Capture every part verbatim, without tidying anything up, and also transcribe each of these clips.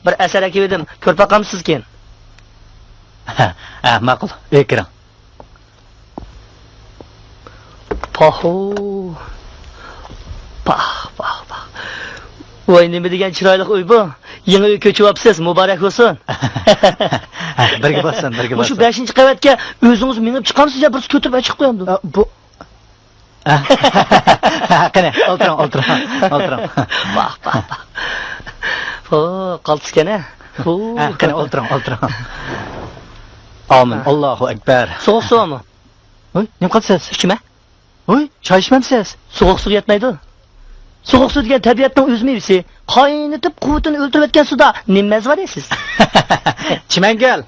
بىر ئەسەر ئەكىۋىدىم، كۆرۈپ باقامسىز كېيىن. ھە، ھە، ماقۇل، ئۆيگە كىرىڭ. پاھو. پاھ، پاھ، پاھ. ۋاي، نېمە دېگەن چىرايلىق ئۆي بۇ. يېڭى ئۆي كۆچۈۋاپسىز، مۇبارەك بولسۇن. بىرگە بولسۇن، بىرگە بولسۇن. مۇشۇ بەشىنچى قەۋەتكە ئۆزىڭىز مېڭىپ چىقامسىز يا بىرسى كۆتۈرۈپ ئەچىقىپ قويامدۇ؟ ئە، بۇ، قېنى، ئولتۇرۇڭ، ئولتۇرۇڭ، ئولتۇرۇڭ. ۋاھ، ۋاھ، ۋاھ. ھو، قالتىسكەن ھە. ھو. قېنى، ئولتۇرۇڭ، ئولتۇرۇڭ. ئامىن، ھە. ئاللاھۇ ئەكبەر. سوغۇق سۇ بارمۇ؟ ھوي، نېمە قىلىسىز؟ ئىچىمە. ھوي، چاي ئىچمەمسىز؟ سوغۇق سۇ يەتمەيدۇ. سوغۇق سۇ دېگەن تەبىئەتنىڭ ئۆز مېۋىسى. قاينىتىپ قۇۋۋىتىنى ئۆلتۈرۈۋەتكەن سۇدا نېمە مەززە بار دەيسىز؟ چىمەنگۈل،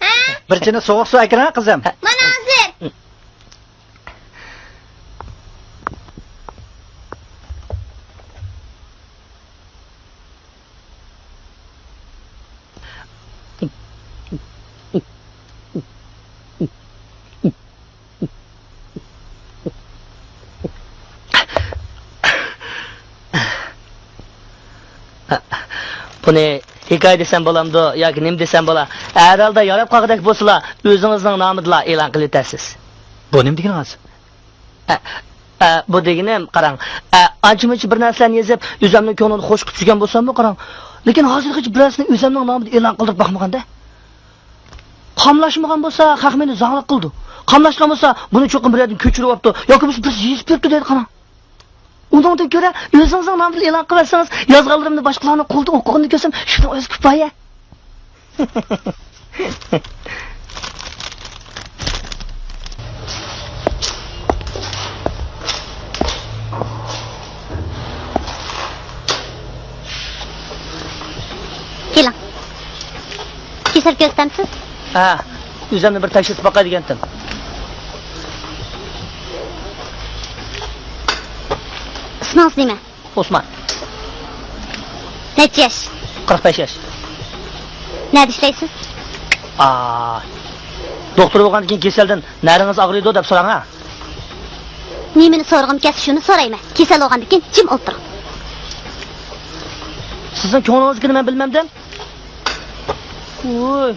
بىر چىنە سوغۇق سۇ ئەكىرىڭ، قىزىم. مانا ھازىر. بۇنى ھېكايە دېسەم بولامدۇ ياكى نېمە دېسەم بولا؟ ھەر ھالدا ياراپ قالغۇدەك بولسىلا، ئۆزىڭىزنىڭ نامىدىلا ئېلان قىلىۋېتەرسىز. بۇ نېمە دېگىنىڭىز؟ ئە، ئە، بۇ دېگىنىم، قاراڭ، ئە، ئانچە-مۇنچە بىر نەرسىلەرنى يېزىپ، ئۆزۈمنىڭ كۆڭلىنى خۇش قىلىپ يۈرگەن بولساممۇ، قاراڭ، لېكىن ھازىرغىچە بىرەرسىنى ئۆزۈمنىڭ نامىدا ئېلان قىلدۇرۇپ باقمىغاندا. قاملاشمىغان بولسا، خەق مېنى زاڭلىق قىلىدۇ. قاملاشقان بولسا، بۇنى چوقۇم بىر يەردىن كۆچۈرۈۋاپتۇ ياكى بولمىسا بىرسى يېزىپ بېرىپتۇ دەيدۇ، قاراڭ. ئۇنىڭدىن كۆرە ئۆزىڭىزنىڭ نامىدىن ئېلان قىلىۋەتسىڭىز، يازغانلىرىمنى باشقىلارنىڭ قولىدا ئوقۇغىنىنى كۆرسەم، شۇنىڭ ئۆزى كۇپايە. كېلىڭ. كېسەل كۆرسەمسىز؟ ھە، ئۆزۈمنى بىر تەكشۈرتۈپ باقاي دېگەنتىم. ئىسمىڭىز نېمە؟ ئوسمان. نەچچە ياش؟ قىرىق بەش ياش. نەدە ئىشلەيسىز؟ ئا، دوختۇر بولغاندىن كېيىن كېسەلدىن نەرىڭىز ئاغرىيدۇ دەپ سوراڭ ھە. نېمىنى سورىغۇم كەلسە شۇنى سورايمەن. كېسەل بولغاندىن كېيىن جىم ئولتۇرۇڭ. سىزنىڭ كۆڭلىڭىزدىكىنى مەن بىلمەمدىم. ۋوي،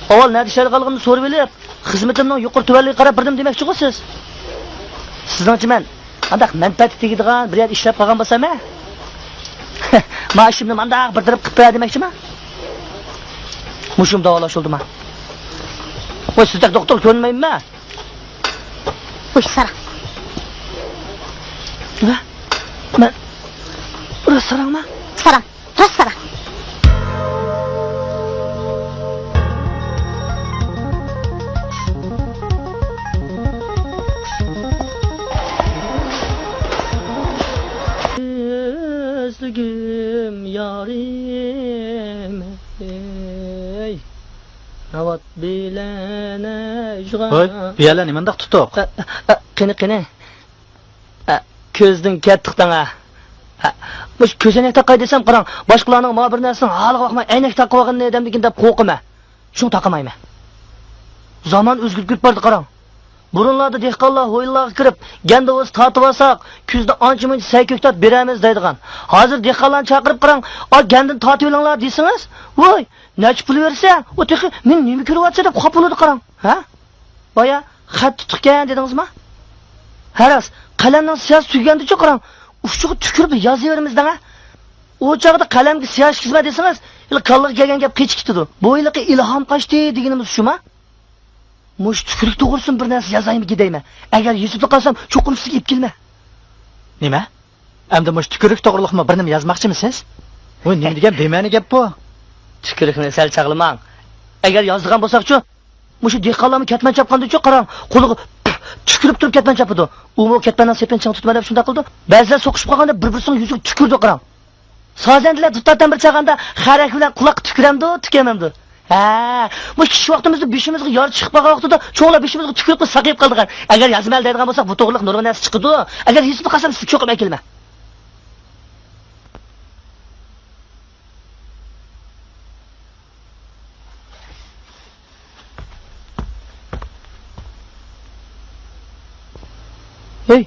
ئاۋۋال نەدە ئىشلەيدىغانلىقىمنى سورىۋېلىپ، خىزمىتىمنىڭ يۇقىرى تۆۋەنلىكىگە قاراپ بىردىم دېمەكچىغۇ سىز. سىزنىڭچە مەن قانداق مەنپەئەتكە تېگىدىغان بىر يەردە ئىشلەپ قالغان بولسام ھە؟ مائاشىمنى مانداق بىر تەرەپ قىلىپ بېرە دېمەكچىما؟ مۇشۇم داۋالاش بولدىما؟ ۋاي، سىزدەك دوختۇر كۆرمەيمەن. ۋۇي، ساراڭ. نېمە؟ مەن راست ساراڭما؟ ساراڭ. راست ساراڭ. ئۆزلۈكۈم يارىم، ئەي، ناۋات بىلەن ئەجغا. ھوي، بۇ يەرلەر نېمانداق تۇتۇق؟ ئە، ئە، قېنى، قېنى. ئە، كۆزدىن كەتتۇق دەڭ ھە. ئە، مۇشۇ كۆزەينەك تاقاي دېسەم، قاراڭ، باشقىلارنىڭ ما بىر نەرسىنىڭ ھالىغا باقماي ئەينەك تاقىۋالغىنىنى دەمدىكىن دەپ قورقىمەن. شۇڭا تاقىمايمەن. زامان ئۆزگىرىپ كېتىپ باردى، قاراڭ. بۇرۇنلاردا دېھقانلار ھويلىلارغا كىرىپ، گەندە بولسا تارتىۋالساق، كۈزدە ئانچە-مۇنچە سەي-كۆكتات بېرەرمىز دەيدىغان. ھازىر دېھقانلارنى چاقىرىپ قاراڭ، ئا، گەندىنى تارتىۋېلىڭلار دېسىڭىز، ۋوي، نەچچە پۇل بېرىسە، ئۇ تېخى مېنى نېمە كۆرۈۋاتىسە دەپ خاپا بولىدۇ، قاراڭ. ھە؟ بايا خەت تۇتۇقكەن دېدىڭىزما؟ ھە راست، قەلەمنىڭ سىياسى تۈگىگەندىچۇ قاراڭ، ئۇچىغا تۈكۈرۈپ يازىۋېرىمىز دەڭە. ئۇ چاغدا قەلەمگە سىيا ئىشلىتىمەن دېسىڭىز، ھېلى كاللىغا كەلگەن گەپ قېچىپ كېتىدۇ. بۇ ھېلىقى ئىلھام قاچتى دېگىنىمىز شۇما؟ مۇشۇ تۈكۈرۈك توغرىسىدىمۇ بىر نەرسە يازايمىكىن دەيمەن. ئەگەر يېزىپلا قالسام، چوقۇم سىزگە ئېلىپ كېلىمەن. نېمە؟ ئەمدى مۇشۇ تۈكۈرۈك توغرىلىقمۇ بىر نېمە يازماقچىمۇسىز؟ ۋوي، نېمە دېگەن بىمەنە گەپ بۇ؟ تۈكۈرۈكنى سەل چاغلىماڭ. ئەگەر يازىدىغان بولساقچۇ؟ مۇشۇ دېھقانلارمۇ كەتمەن چاپقاندىچۇ قاراڭ، قولىغا تۈكۈرۈپ تۇرۇپ كەتمەن چاپىدۇ. ئۇمۇ كەتمەننىڭ سېپىنى چىڭ تۇتىمەن دەپ شۇنداق قىلىدۇ. بەزىلەر سوقۇشۇپ قالغاندا بىر-بىرسىنىڭ يۈزىگە تۈكۈرىدۇ قاراڭ. سازەندىلەر دۇتارتان بىر چالغاندا خەرەك بىلەن قۇلاققا تۈكۈرەمدۇ، تۈكۈرمەمدۇ؟ ھە، مۇشۇ كىچىك ۋاقتىمىزدا بېشىمىزغا يارا چىقىپ قالغان ۋاقتىدا چوڭلار بېشىمىزغا تۈكۈرۈپ ساقىيىپ قالىدىغان. ئەگەر يازىمەن دەيدىغان بولساق، بۇ توغرىلىق نۇرغۇن نەرسە چىقىدۇ. ئەگەر يېزىپلا قالسام، سىزگە چوقۇم ئەكېلىمەن. ھەي،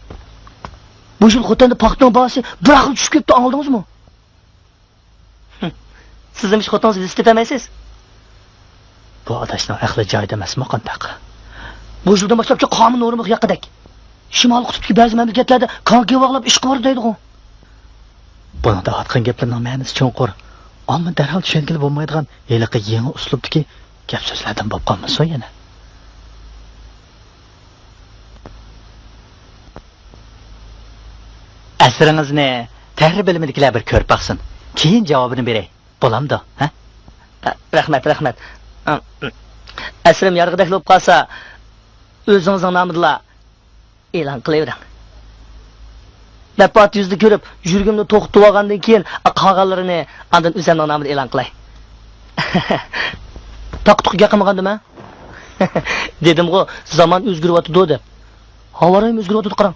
بۇ يىل خوتەندە پاختىنىڭ باھاسى بىر ئاخىر چۈشۈپ كەتتى، ئاڭلىدىڭىزمۇ؟ سىزنىڭ ئىش خوتۇنىڭىزنى ئىزدىتەلمەيسىز؟ بۇ ئاداشنىڭ ئەقلى جايىدا ئەمەسمۇ قانداق؟ بۇ يىلدىن باشلاپچۇ قانۇن نورمىغا ياققىدەك. شىمالىي قۇتۇپتىكى بەزى مەملىكەتلەردە كانكى باغلاپ ئىش قىلىۋاتىدۇ دەيدىغۇ. بۇنىڭدا ئاتقان گەپلىرىنىڭ مەنىسى چوڭقۇر، ئەمما دەرھال چۈشەنگىلى بولمايدىغان ھېلىقى يېڭى ئۇسلۇبتىكى گەپ-سۆزلەردىن بولۇپ قالمىسۇن يەنە. ئەسىرىڭىزنى تەھرىر بۆلۈمىدىكىلەر بىر كۆرۈپ باقسۇن. كېيىن جاۋابىنى بېرەي. بولامدۇ، ھە؟ رەھمەت، رەھمەت. ئەسىرىم يارىغۇدەك بولۇپ قالسا، ئۆزىڭىزنىڭ نامىدىلا ئېلان قىلىۋېرىڭ. مەنپەئەت يۈزىنى كۆرۈپ، يۈرىكىمنى توختىتىۋالغاندىن كېيىن، قالغانلىرىنى ئاندىن ئۆزۈمنىڭ نامىدا ئېلان قىلاي. تاقا-تۇقا گەپ قىلمىغاندىم ھە؟ دېدىمغۇ، زامان ئۆزگىرىۋاتىدۇ دەپ. ھاۋا رايىمۇ ئۆزگىرىۋاتىدۇ، قاراڭ.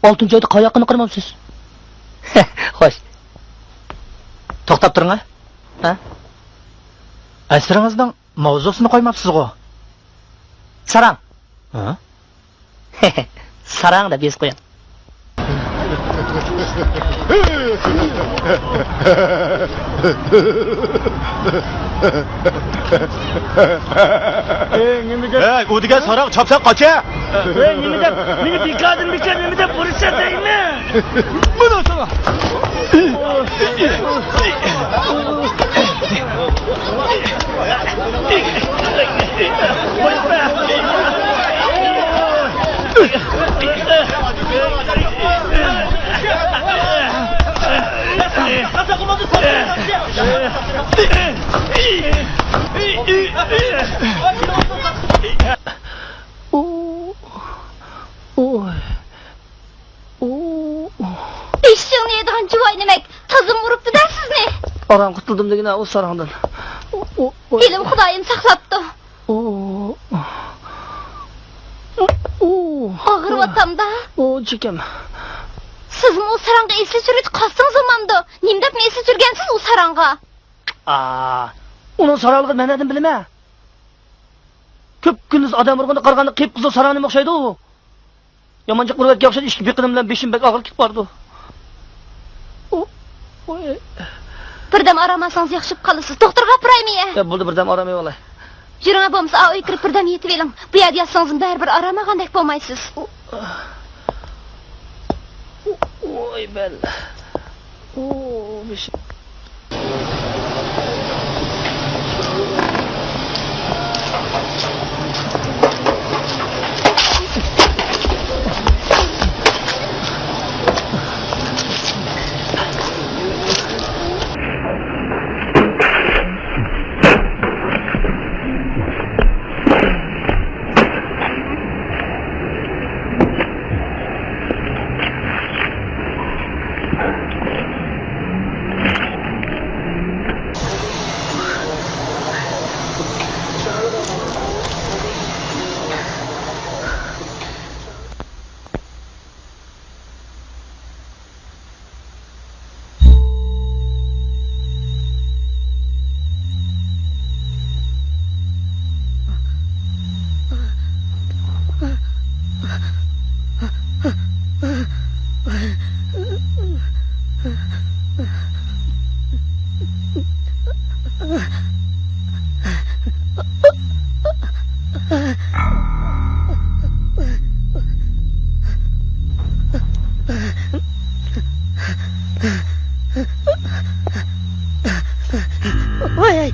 ئالتىنچى ئايدا قاياققىنى قارىمامسىز؟ خوش. توختاپ تۇرۇڭ ھە. ھە؟ ئەسىرىڭىزنىڭ ماۋزۇسىنى قويماپسىزغۇ؟ ساراڭ. ھە؟ ساراڭ دەپ يېزىپ قويۇڭ. ئەي، نېمە گەپ؟ ئەي، ئۇ دېگەن ساراڭ چاپسان قاچە. ئەي، نېمە گەپ؟ مېنى بىكاردىن بىكار نېمە دەپ ئۇرۇشسا دەيمەن؟ مانا ساڭا. ئۇ، ئۇ، ئۇ. بېشىڭنى يەيدىغان جۇۋاي نېمەك، تازىمۇ ئۇرۇپتۇ-دە سىزنى. ئاران قۇتۇلدۇم دېگىنە ئۇ ساراڭدىن. ئۇ، ئۇ، ئۇ. ھېلىمۇ خۇدايىم ساقلاپتۇ. ئۇ، ئۇ. ئۇ. ئاغرىۋاتامدا. ئۇ، چېكەم. سىزمۇ ئۇ ساراڭغا ئېسىل چۈشۈرگۈچى قالسىڭىز بولمامدۇ؟ نېمە دەپمۇ ئېسىل چۈشۈرگەنسىز ئۇ ساراڭغا؟ ئا، ئۇنىڭ ساراڭلىقىنى مەن نەدىن بىلىمەن؟ كۈپكۈندۈز ئادەم ئۇرغاندا قارىغاندا قىپقىزىل ساراڭ نېمە ئوخشايدۇ ئۇ؟ يامان جىق ئۇرۇۋەتكەن ئوخشايدۇ، ئىككى پېقىنىم بىلەن بېشىم بەك ئاغرىپ كېتىپ بارىدۇ. ئۇ، ئۇ، ئى. بىردەم ئارام ئالسىڭىز ياخشى بولۇپ قالىسىز. دوختۇرغا ئاپىرايمۇ يە؟ يە، بولدى، بىردەم ئارام ئېلىۋالاي. يۈرۈڭە بولمىسا، ئاۋۇ ئۆيگە كىرىپ بىردەم يېتىۋېلىڭ. بۇ يەردە ياتسىڭىزمۇ بەرىبىر ئارام ئالغاندەك بولمايسىز. ئۇ، ئۇ، ئوي، بەل. ئۇ، بېشىم. ۋاي.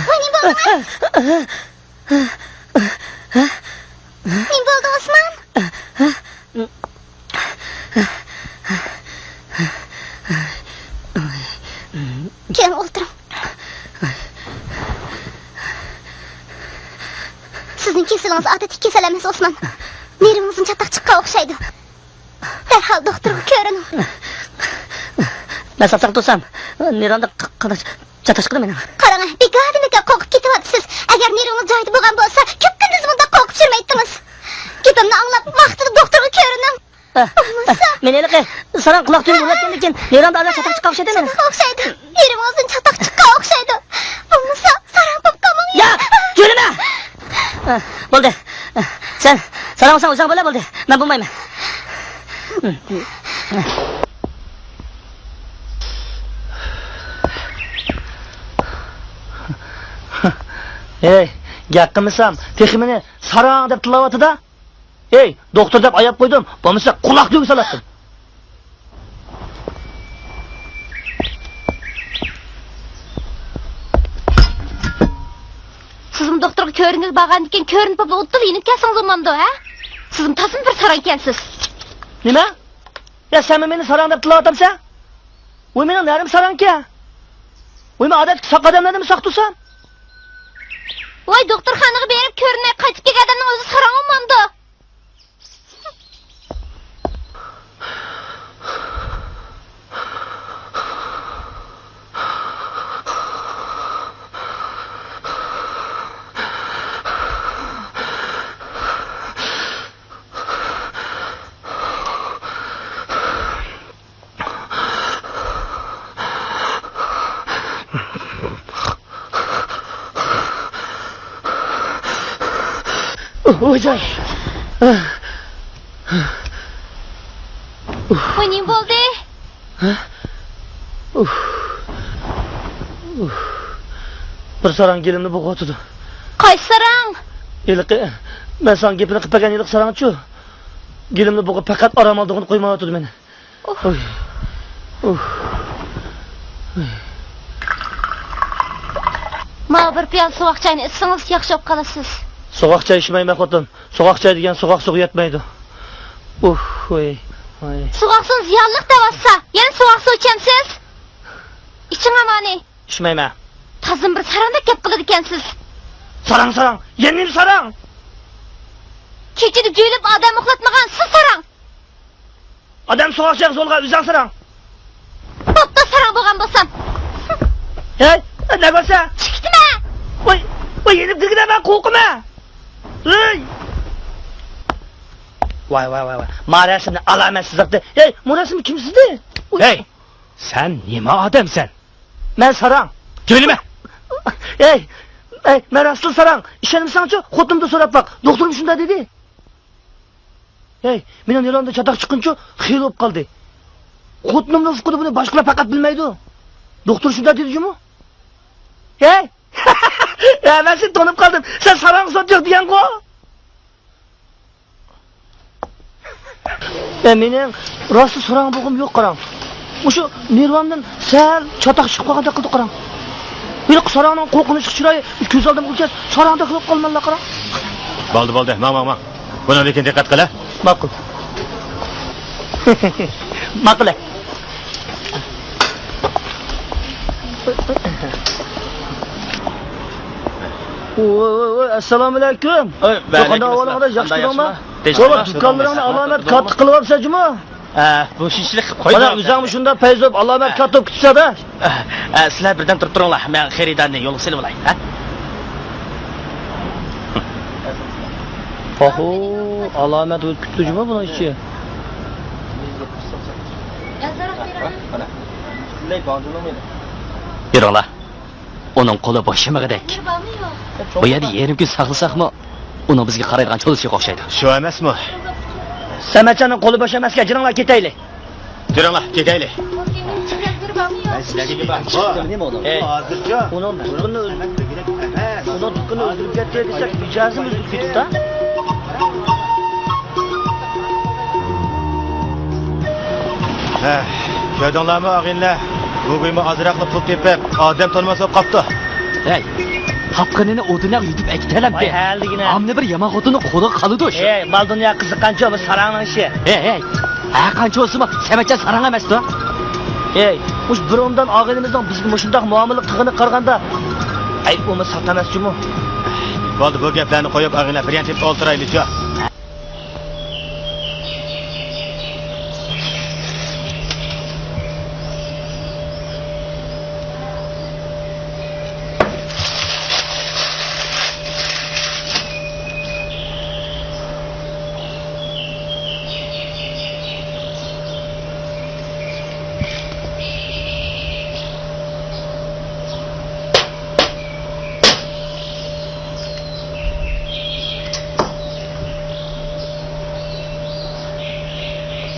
ۋاي، نېمە بولدى؟ نېمە بولدى، ئوسمان؟ كېلىڭ، ئولتۇرۇڭ. سىزنىڭ كېسىلىڭىز ئادەتتىكى كېسەل ئەمەس، ئوسمان. نېرۋىڭىزدىن چاتاق چىققان ئوخشايدۇ. دەرھال دوختۇرغا كۆرۈنۈڭ. مەن ساقساق تۇرسام، نېرۋامدا ق-، قانداق چاتاق چىقىدۇ مېنىڭ؟ قاراڭ، بىكاردىن بىكار قورقۇپ كېتىۋاتىسىز. ئەگەر نېرۋىڭىز جايىدا بولغان بولسا، كۈپكۈندۈز مۇنداق قورقۇپ يۈرمەيتتىڭىز. گېپىمنى ئاڭلاپ، ۋاقتىدا دوختۇرغا كۆرۈنۈڭ. ئە، بولمىسا ئە، مەن ھېلىقى ساراڭ قۇلاق تۈۋىمنى ئۇرۇۋەتكەندىن كېيىن نېرۋامدا ئازراق چاتاق چىققان ئوخشايدۇ مېنىڭ. چاتاق ئوخشايدۇ. نېرۋىڭىزدىن چاتاق چىققان ئوخشايدۇ. بولمىسا ساراڭ بولۇپ قالماي. بولدى. سەن ساراڭ بولساڭ ئۆزۈڭ بولە، بولدى. مەن بولمايمەن. ھەي، گەپ قىلمىسام، تېخى مېنى ساراڭ دەپ تىللاۋاتىدۇ. ھەي، دوختۇر دەپ ئاياپ قويدۇم، بولمىسا قۇلاق تۈگۈپ سالاتتىم. سىزمۇ دوختۇرغا كۆرۈنگىلى بارغاندىكىن كۆرۈنۈپ بولۇپ ئۇدۇل يېنىپ كەلسىڭىز بولمامدۇ، ھە؟ سىزمۇ تازىمۇ بىر ساراڭ ئىكەنسىز. نېمە؟ يا، سەنمۇ مېنى ساراڭ دەپ تىللاۋاتامسەن؟ ۋوي، مېنىڭ نەرىم ساراڭكەن. ۋوي، مەن ئادەتتىكى ساق ئادەملەردىنمۇ ساق تۇرسام؟ ۋاي، دوختۇرخانىغا بېرىپ كۆرۈنمەي قايتىپ كەلگەن ئادەمنىڭ ئۆزى ساراڭ بولمامدۇ؟ ۋوي جاي. ۋوي، نېمە بولدى؟ بىر ساراڭ گېلىمنى بوغۇۋاتىدۇ. قايسى ساراڭ؟ ھېلىقى، مەن ساڭا گېپىنى قىلىپ بەرگەن ھېلىقى ساراڭچۇ. گېلىمنى بوغۇپ پەقەت ئارام ئالىدىغىنى قويمايۋاتىدۇ مېنى. ئۇھ. ئۇھ. ئۇھ. ماۋۇ بىر پىيالە سوغۇق چاينى ئىچسىڭىز ياخشى بولۇپ قالىسىز. سوغۇق چاي ئىچمەيمەن خوتۇن. سوغۇق چاي دېگەن سوغۇق سۇغا يەتمەيدۇ. ئۇھ، ۋاي، ۋاي. سوغۇق سۇ زىيانلىق دەۋاتسا، يەنە سوغۇق سۇ ئىچەمسىز؟ ئىچىڭ ئامانى. ئىچمەيمەن. تازىمۇ بىر ساراڭدەك گەپ قىلىدىكەنسىز. ساراڭ، ساراڭ. يەنە نېمە ساراڭ؟ كېچىدە جۆيلۈپ ئادەم ئۇخلاتمىغان سىز ساراڭ. ئادەم سوغۇق چايغا زورلىغان ئۆزۈڭ ساراڭ. بوپتۇ، ساراڭ بولغان بولسام. ھەي، نەگەسە؟ چىقتىمە. ۋاي، ۋاي، يېنىپ كىرگىنە مەن قورقىمەن. ھەي. ۋاي، ۋاي، ۋاي، ۋاي. ما رەسىمنى ئالامەت سىزىقتى. ھەي، بۇ رەسىمنى كىم سىزدى؟ ھەي، سەن نېمە ئادەمسەن؟ مەن ساراڭ. جۆيلىمە. ھەي، ھەي، مەن راستلا ساراڭ. ئىشەنمىسەڭچۇ، خوتۇنۇمدىن سوراپ باق. دوختۇرۇم شۇنداق دېدى. ھەي، مېنىڭ نېرۋامدا چاتاق چىققىنىچۇ خېلى بولۇپ قالدى. خوتۇنۇمنىڭ ئۇقىدۇ، بۇنى باشقىلار پەقەت بىلمەيدۇ. دوختۇر شۇنداق دېدى جۇمۇ. ھەي! ھە، مەن سېنى تونۇپ قالدىم. سەن ساراڭ سوت يوق دېگەنغۇ؟ ئە، مېنىڭ راستلا ساراڭ بولغۇم يوق، قاراڭ. مۇشۇ نېرۋامدىن سەل چاتاق چىقىپ قالغاندەك قىلدى، قاراڭ. ھېلىقى ساراڭنىڭ قورقۇنچلۇق چىرايى كۆز ئالدىمغا كەلسە، ساراڭدەك قىلىپ قالىمەنلا، قاراڭ. بولدى، بولدى، ماڭ، ماڭ، ماڭ. بۇنىڭدىن كېيىن دىققەت قىل، ھە؟ ماقۇل. ماقۇل، ھە. ۋوي، ۋوي، ۋوي، ئەسسالامۇئەلەيكۇم. ۋەئەلەيكۇم ئەسسالام. قانداق ئەھۋالىڭلار، ياخشى تۇردۇڭلارمۇ؟ بابا، دۇكانلىرىڭنى ئالامەت كاتتا قىلىۋاپسەن جۇمۇ. ئە، بۇ شۇنچىلىك قىلىپ قويدۇڭ. مانا ئۆزۈڭمۇ شۇنداق پەيزى بولۇپ، ئالامەت كاتتا بولۇپ كېتىپسەن-دە. ئە، ئە، سىلەر بىردەم تۇرۇپ تۇرۇڭلار، مەن خېرىدارنى يولغا سېلىۋالاي، ھە؟ ئوھو، ئالامەت بولۇپ كېتىپتۇ جۇمۇ بۇنىڭ ئىچى. يۈرۈڭلار. ئۇنىڭ قولى بوشىمىغۇدەك. بۇ يەردە يېرىم كۈن ساقلىساقمۇ، ئۇنىڭ بىزگە قارايدىغان چولىسى يوق ئوخشايدۇ. شۇ ئەمەسمۇ؟ سەمەتجاننىڭ قولى بوش ئەمەسكەن، جېنىڭلار كېتەيلى. يۈرۈڭلار، كېتەيلى. ئەي، ھازىرچۇ ئۇنىڭ دۇكىنىنى ئۆزگەرتىپ، ئۇنىڭ دۇكىنىنى ئۆزگەرتىپ كەتتى دېسەك، مىجەزىمۇ ئۆزگىرىپ كېتىپتۇ. ھە، كۆردۈڭلارمۇ ئاغىنىلەر؟ گۇگۇيمۇ ئازراقلا پۇل تېپىپ، ئادەم تونۇماس بولۇپ قاپتۇ. ھەي، تاپقىنىنى ئوتۇناق يۇتۇپ ئەكېتەلەمدى. ۋاي، ھەلىگىنە. ئامما بىر يامان خوتۇننىڭ قولىغا قالىدۇ شۇ. ھەي، مال دۇنيا قىزىققانچۇ، بۇ ساراڭنىڭ ئىشى. ھەي، ھەي، ھەر قانچە بولسىمۇ سەمەتجان ساراڭ ئەمەستۇ. ھەي، مۇشۇ بىر ئومدان ئاغىنىمىزنىڭ بىزگە مۇشۇنداق مۇئامىلە قىلغىنىغا قارىغاندا، ئەيىبىمۇ سات ئەمەس جۇمۇ. بولدى، بۇ گەپلەرنى قويۇپ، ئاغىنە بىر يانچە ئولتۇرايلىچۇ.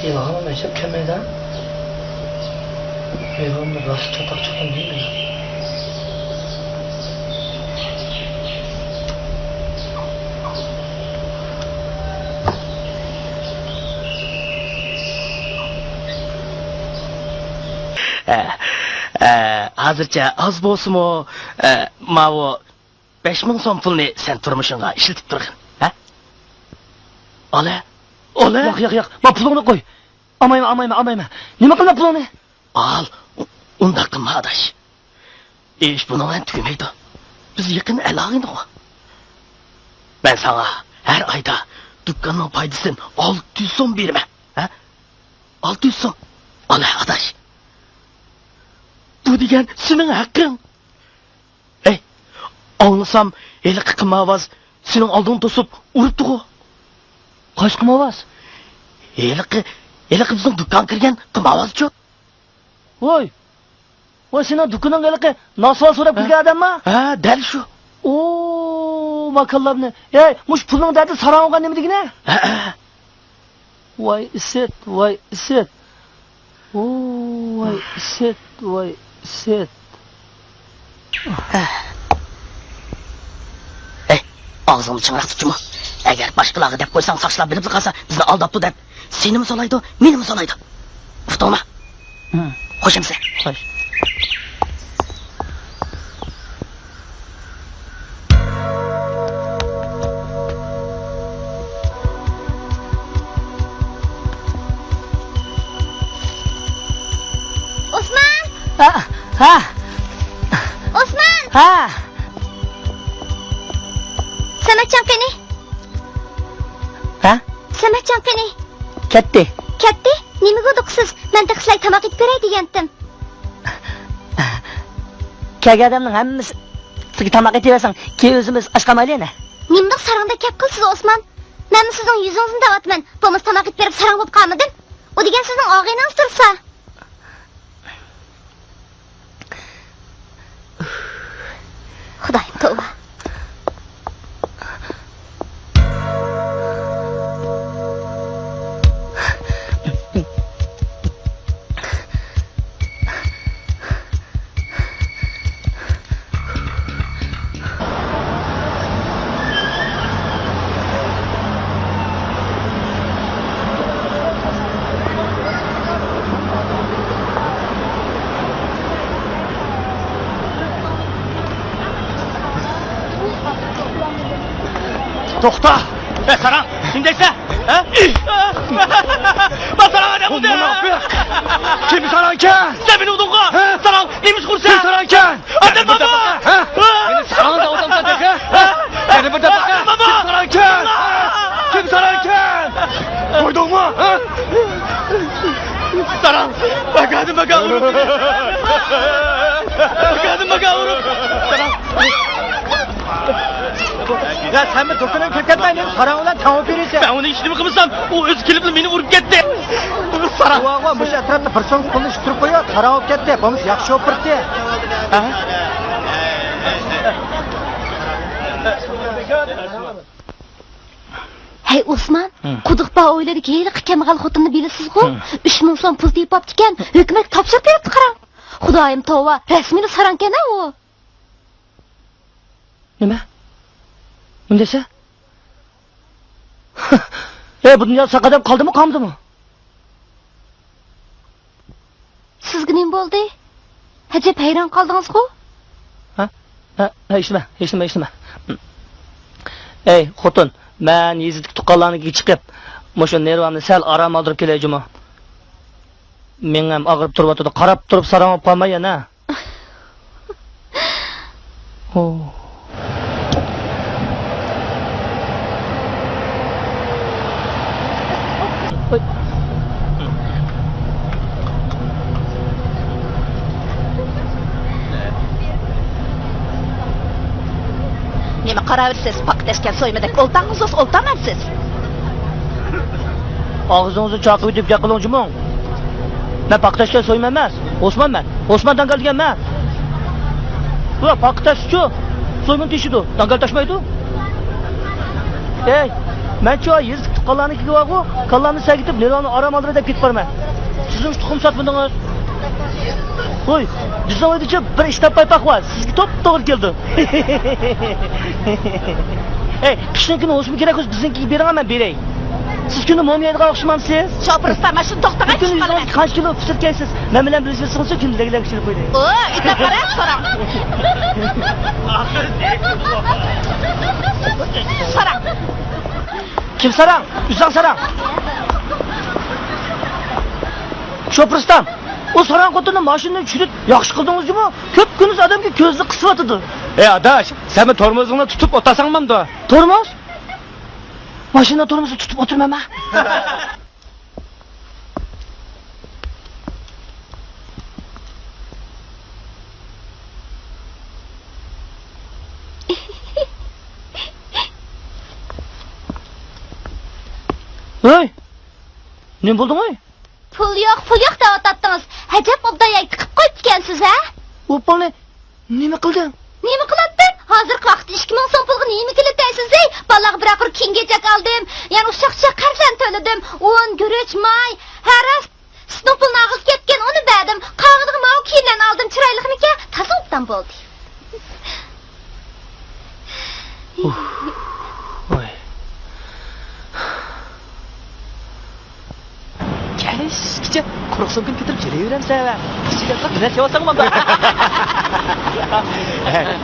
ئىلھامىم ئەجەب كەلمەيدۇ. ئىلھامنى راست چاتاق چاتاق دېمەيدۇ. ئە، ئە، ھازىرچە ئاز بولسىمۇ، ئە، ماۋۇ بەش مىڭ سوم پۇلنى سەن تۇرمۇشۇڭغا ئىشلىتىپ تۇرغىن، ھە؟ ئالە، ئالە! ياق، ياق، ياق، ما پۇلۇڭنى قوي. ئالمايمەن، ئالمايمەن، ئالمايمەن. نېمە قىلىمەن پۇلۇڭنى؟ ئال، ئۇ-، ئۇنداق قىلما ئاداش. ئىش بۇنىڭ بىلەن تۈگىمەيدۇ. بىز يېقىن ئەل-ئاغىنىغۇ. مەن ساڭا ھەر ئايدا دۇكاننىڭ پايدىسىدىن ئالتە يۈز سوم بېرىمەن. ھە؟ ئالتە يۈز سوم. ئالە ئاداش. بۇ دېگەن سېنىڭ ھەققىڭ. ھەي، ئاڭلىسام، ھېلىقى قىمارۋاز سېنىڭ ئالدىڭنى توسۇپ ئۇرۇپتىغۇ. قايسى قىمارۋاز؟ ھېلىقى، ھېلىقى بىزنىڭ دۇكانغا كىرگەن قىمارۋازچۇ. ۋاي! ۋاي، سېنىڭ دۇكىنىڭغا ھېلىقى ناسۋار سوراپ ھە؟ كىرگەن ئادەمما؟ ھە، دەل شۇ. ئو، ماكانلارنى. ھەي، مۇشۇ پۇلنىڭ دەردى ساراڭغا نېمە دېگىنە؟ ھە، ھە. ۋاي ئىسىت، ۋاي ئىسىت. ۋاي ئىسىت، ۋاي ئىسىت. ھەي، ئاغزىڭنى چىڭراق تۇتچىمۇ. ئەگەر باشقىلارغا دەپ قويساڭ، ساقچىلار بىلىپلا قالسا، بىزنى ئالداپتۇ دەپ، سېنىمۇ سولايدۇ، مېنىمۇ سولايدۇ. ئۇقتۇڭما؟ ھە. خوش ئەمىسە. خوش. ئوسمان! ھە، ھە. ئوسمان! ھە. سەمەتجان قېنى؟ ھە؟ سەمەتجان قېنى؟ كەتتى. كەتتى؟ نېمە بولدى سىز؟ مەن تېخى سىلەرگە تاماق ئېتىپ بېرەي دېگەنتىم. كەلگەن ئادەمنىڭ ھەممىسىگە تاماق ئېتىۋەرسەڭ، كېيىن ئۆزىمىز ئاچ قالمايلى يەنە. نېمىنداق ساراڭدەك گەپ قىلىسىز، ئوسمان؟ مەنمۇ سىزنىڭ يۈزىڭىزنى دەۋاتىمەن. بولمىسا تاماق ئېتىپ بېرىپ ساراڭ بولۇپ قالمىدىم. ئۇ دېگەن سىزنىڭ ئاغىنىڭىز تۇرسا. خۇدايىم توۋا. توختا! ئەي، ساراڭ، نېمە دەيسەن؟ ھە؟ ما ساراڭ ئادەم بولدى! كىم ساراڭكەن؟ سەن مېنى ئۇردۇڭغۇ! ھە؟ ساراڭ، نېمە ئىش قۇرسەن؟ كىم ساراڭكەن؟ ئادەم بارمۇ؟ ھە؟ مېنى ساراڭ دەۋاتامسەن تېخى؟ ھە؟ يەنە بىر دەپە. ئادەم بارمۇ؟ كىم ساراڭكەن؟ كىم ساراڭكەن؟ قويدۇڭمۇ؟ ھە؟ ساراڭ، بەكەدىم، بەكە ئۇرۇپ. بەكەدىم، بەكە ئۇرۇپ. ساراڭ. يا سەنمۇ دۇكىنىڭغا كىرىپ كەتمەي، مېنى ساراڭ بىلەن تەڭ ئۇرۇپ يۈرىسەن. مەن ئۇنى ھېچنېمە قىلمىسام، ئۇ ئۆزى كېلىپلا مېنى ئۇرۇپ كەتتى. ساراڭ. ۋاغۇ، مۇشۇ ئەتراپتا بىر چوڭ قۇلنى ئۇتتۇرۇپ قويۇپ، ساراڭ بولۇپ كەتتى. بولمىسا ياخشى بولۇپ تۇراتتى. ھە؟ ھەي، ئوسمان، ھە. قۇدۇق بار ھويلىدىكى ھېلىقى كەمبەغەل خوتۇننى بىلىسىزغۇ؟ ھە. ئۈچ مىڭ سوم پۇل تېپىپتىكەن، ھۆكۈمەتكە تاپشۇرۇپ بېرىپتۇ، قاراڭ. خۇدايىم توۋا، رەسمىيلا ساراڭكەن-ھە ئۇ. نېمە؟ نېمە دەيسەن؟ ئەي، بۇ دۇنيادا ساق ئادەم قالدىمۇ، قالمىدىمۇ؟ سىزگە نېمە بولدى؟ ئەجەب ھەيران قالدىڭىزغۇ؟ ھە؟ ھە، ھە، ھېچنېمە، ھېچنېمە، ھېچنېمە. ئەي، خوتۇن، مەن يېزىدىكى تۇغقانلارنىڭكىگە چىقىپ، مۇشۇ نېرۋامنى سەل ئارام ئالدۇرۇپ كېلەي جۇمۇ. مېڭەم ئاغرىپ تۇرۇۋاتىدۇ، قاراپ تۇرۇپ ساراڭ بولۇپ قالماي يەنە. نېمە قاراۋېرىسىز؟ پاقا تەشكەن سويمىدەك ئولتاڭىز، ئولتاڭ ئەمسىز؟ ئاغزىڭىزنى چاقىۋېتىپ گەپ قىلىڭ جۇمۇ. مەن پاقا تەشكەن سويما ئەمەس. ئوسمان مەن. ئوسمان داڭگال دېگەن مەن. بۇ پاقا تەشچۇ. سويمىنى تېشىدۇ. داڭگال تاشمايدۇ. ئەي، مەنچۇ يېزىكتە كاللانىڭكىگە بارغۇ، كاللامنى سەگىتىپ، نېرۋامنى ئارام ئالدۇراي دەپ كېتىپ بارىمەن. سىزمۇ تۇخۇم ساتمىدىڭىز؟ ۋوي، بىزنىڭ ئۆيدىچۇ بىر ئىشتاپ پايپاق بار، سىزگە توپتوغرا كېلىدۇ. ھەي، قىشنىڭ كۈنى ھوسۇم كېرەك بولسا بىزنىڭكىگە بېرىڭە، مەن بېرەي. سىز كۈندە موم يەيدىغان ئوخشىمامسىز؟ شوپۇر ئۇستا، مانا شۇنى توختىغاي، بىر كۈنى چىقىپ قالىمەن. يۈز قانچە كىلو پىچىر كەيسىز؟ مەن بىلەن بىرلىشىۋەتسىڭىزچۇ، كۈندە لەگلەك پىچىرىپ قويدى. ئو، ئېيتىپ قارا، ساراڭ. ساراڭ. كىم ساراڭ؟ ئۆزۈڭ ساراڭ. شوپۇر ئۇستام، ئۇ ساراڭ خوتۇننى ماشىنىدىن چۈشۈرۈپ ياخشى قىلدىڭىز جۇمۇ؟ كۈپكۈندۈز ئادەمگە كۆزىنى قىسىۋاتىدۇ. ئەي ئاداش، سەنمۇ تورمۇزۇڭنى تۇتۇپ ئولتۇرساڭ بولامدۇ؟ تورمۇز؟ ماشىنا تورمۇزىنى تۇتۇپ ئولتۇرمايمەن. ھەي! نېمە بولدۇڭ ئەي؟ پۇل يوق، پۇل يوق دەۋاتاتتىڭىز. ئەجەب ئوبدان يەي تىقىپ قويۇپتىكەنسىز ھە؟ ئۇ پۇلنى نېمە قىلدىڭ؟ نېمە قىلاتتىم؟ ھازىرقى ۋاقىتتا ئىككى مىڭ سوم پۇلغا نېمە كېلىدۇ دەيسىز دەي؟ بالىلارغا بىرەر قۇر كىيىم-كېچەك ئالدىم. يەنە ئۇششاق-چۇششاق خەرجلەرنى تۆلىدىم. ئۇن، گۈرۈچ، ماي، ھەر راست سۈتنىڭ پۇلىنى ئاغزى كەتكەن ئۇنى بەردىم. قالغىنىغا ماۋۇ كىيىملەرنى ئالدىم. چىرايلىقمىكەن؟ تازا ئوبدان بولدى. ئۇھ. ۋاي. كەچكىچە قۇرۇق سومكىنى كۆتۈرۈپ يۈرۈۋېرەمسەن ھە؟ كىچىك ئەسقاق بىر نەرسە يەۋالساڭ بولامدۇ؟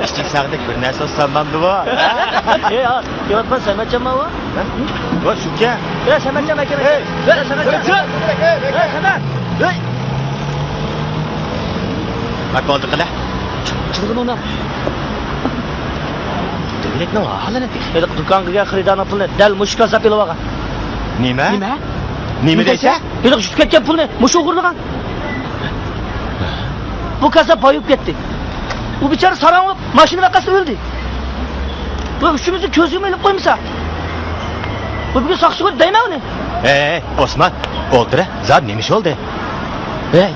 كىچىك ساغدەك بىر نەرسە ئالسام بولامدۇ بۇ؟ ئەي، ھە، كېلىۋاتقان سەمەتجانمۇ بۇ؟ ھە؟ ۋاي، شۇكەن. ئەي، سەمەتجان ئاكام. ئەي، ئەي، سەمەتجان. ئەي، سەمەت. ئەي. ئاكا ئالدى قىلە. چىقىدۇ مۇنداق. دۆگىلەكنىڭ ھالى نېمە؟ ھېلىقى دۇكانغا كىرگەن خېرىدارنىڭ پۇلىنى دەل مۇشۇ كاسساپ ئېلىۋالغان. نېمە؟ نېمە؟ نېمە دەيسەن؟ ھېلىقى چۈشۈپ كەتكەن پۇلنى مۇشۇ ئوغرىلىغان. بۇ كاسساپ باي بولۇپ كەتتى. ئۇ بىچارە ساراڭ بولۇپ ماشىنا ۋەقەسىدە ئۆلدى. بۇ ئۈچىمىزنى كۆز يۇمۇپ ئېلىپ قويمىسا، بۇ بۈگۈن ساقچى كۆرۈپ دەيمەن ئۇنى. ھەي، ئوسمان، ئولتۇر، زادى نېمە ئىش بولدى؟ ھەي،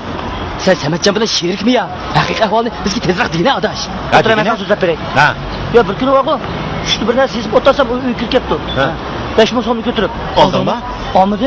سەن سەمەتجان بىلەن شېرىكمۇ يا؟ ھەقىقىي ئەھۋالنى بىزگە تېزراق دېگىنە، ئاداش. ھە، ئولتۇر، مەن دېگىنە. ساڭا سۆزلەپ بېرەي. ھە. يا، بىر كۈنى بارغۇ، چۈشتە بىر نەرسە يېزىپ ئولتۇرسام، ئۇ ئۆيگە كىرىپ كەپتۇ. ھە. بەش مىڭ سومنى كۆتۈرۈپ. ئالدىڭمۇ؟ ئالمىدىم.